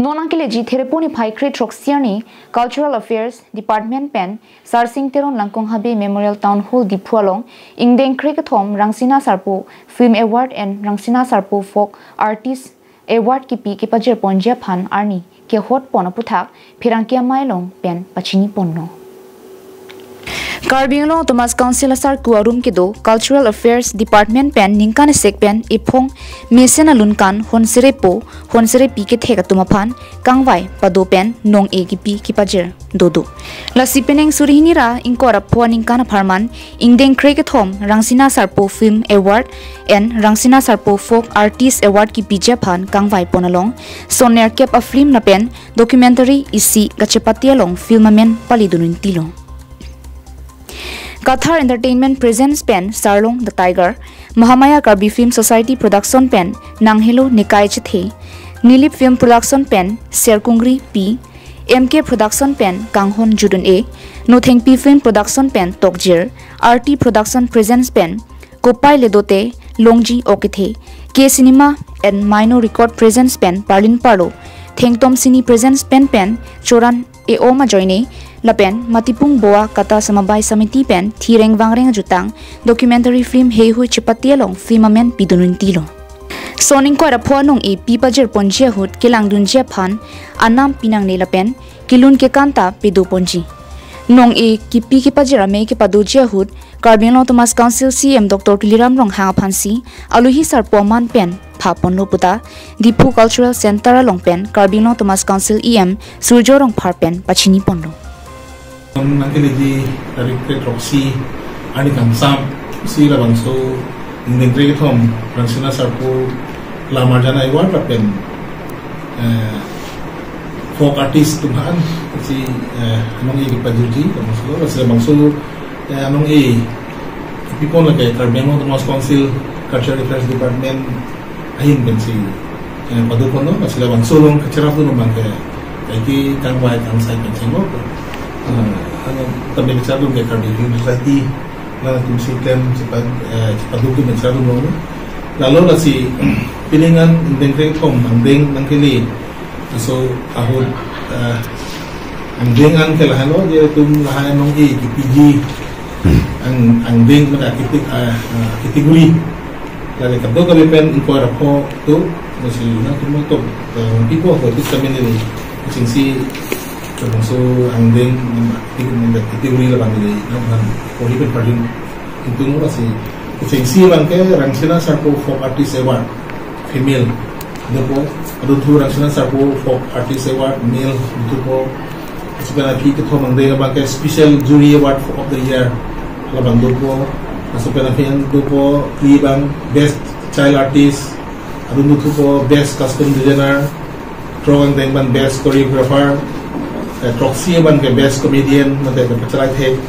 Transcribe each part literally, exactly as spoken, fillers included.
Non nangkeleji Therepo niphai kre-throksi arni Cultural Affairs Department pen Sarsing Teron Langkong Habe Memorial Town Hall Diphu along ingdeng kre-kethom Rangsina Sarpo Film Award and Rangsina Sarpo Folk Artist Award kipi kepajirponji aphan arni kehotpon aputhak pherangke amei along pen pachiniponlo. Karbi Anglong Autonomous Council asarku arum kedo Cultural Affairs Department pen ningkan esek pen ephong mesen alunkan hon serepo hon serepi kethek atum aphan kangvai pado pen nong-e kipi kepajir dodo. Lasi penang suri hini ra ingkoi ra pho aningkan apharman ingdeng kre-kethom Rangsina Sarpo Film Award and Rangsina Sarpo Folk Artist Award kipiji aphan kangvaipon along son nerkep a-film lapen documentary isi kachepate along film amen palidun untilo. Kathar Entertainment Presents pen Sarlong the Tiger, Mahamaya Karbi Film Society Production pen Nanghelo Nekai Chethe, Nilip Film Production pen Serkungri P, M K Production pen Kanghon Judun A, Nothengpi Film Production pen Tokjir, R T Production Presents pen Kopai Ledote Longji Okethe, K Cinema and Maino Record Presents pen Parlin Parlo, Thengtom Cine Presents pen pen Choran E Om Ajoine, lapen Matipung Boa Kata Samabai Samiti pen Thireng Vangreng Ajutang documentary film Heihui Chepate along film amen pidun untilo. Son ingkoi ra pho anong-e pi pajirponji ahut kelangdunji aphan anam pinangne lapen kelun kekan ta pedoponji. Nong-e kipi kepajir amei kepadoji ahut Karbi Anglong Autonomous Council C M Doctor Tuliram Ronghang aphansi aluhi sarpo aman pen phaponlo puta Diphu Cultural Center along pen Karbi Anglong Autonomous Council E M Surjo Rongphar pen pachiniponlo. Nangkeleji tarik kre-throksi arni kangsam si labangso ingdeng kre-kethom Rangsina Sarpo Lamarjana Award lapen, eh, folk artist atum aphan si, eh, anong-e kepajirji labangso, si labangso, eh, anong-e kepipon lake Karbi Anglong Autonomous Council Cultural Affairs Department ahin pensi, eh, padoponlo, lasi labangso along kacherapdun abangke, kaike kangvai kangsai pen chenglo. Eh, ano tame kacherapdun ke Karbi Film Society, latum si klem chepa-, eh, chepaduk pen kacherapdunlo. Lalo lasi, pining an ingdeng kre-kethom angdeng nangkele, laso ahut, eh, angdeng an ke lahenlo, je atum lahai anong-e kepiji ang, angdeng mane akiti-, eh, eh, category. Lale kadokave pen ingkoi ra pho do, lasi nangtum to, eh, pipo ho, tis kami ni, chingsi, termasuk angdeng, mm, category labang ni, nang, nang, poli pen parlin. Ingtung lasi, chingsi abangke Rangsina Sarpo Folk Artist Award, female. Dopo, adunthu Rangsina Sarpo Folk Artist Award, male, dopo, laso pen aphi kethom angdeng abangke Special Jury Award of the Year labang dopo. Laso pen aphi an dopo phli abang Best Child Artist, adun dothupo Best Costume Designer, throk angdeng abang Best Choreographer, eh, throksi abangke Best Comedian, mate kepachelai thek.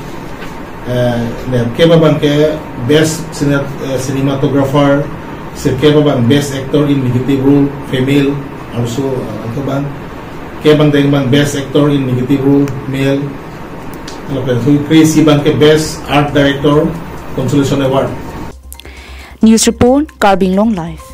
Eh, nerkep abangke Best Cine-, eh, Cinematographer, sirkep abang Best Actor in Negative Role, female, also, eh, athobang. Kep angdeng abang Best Actor in Negative Role, male. Lapen hui kre-isi abangke Best Art Director Consolation Award. News report, Karbi Anglong Live.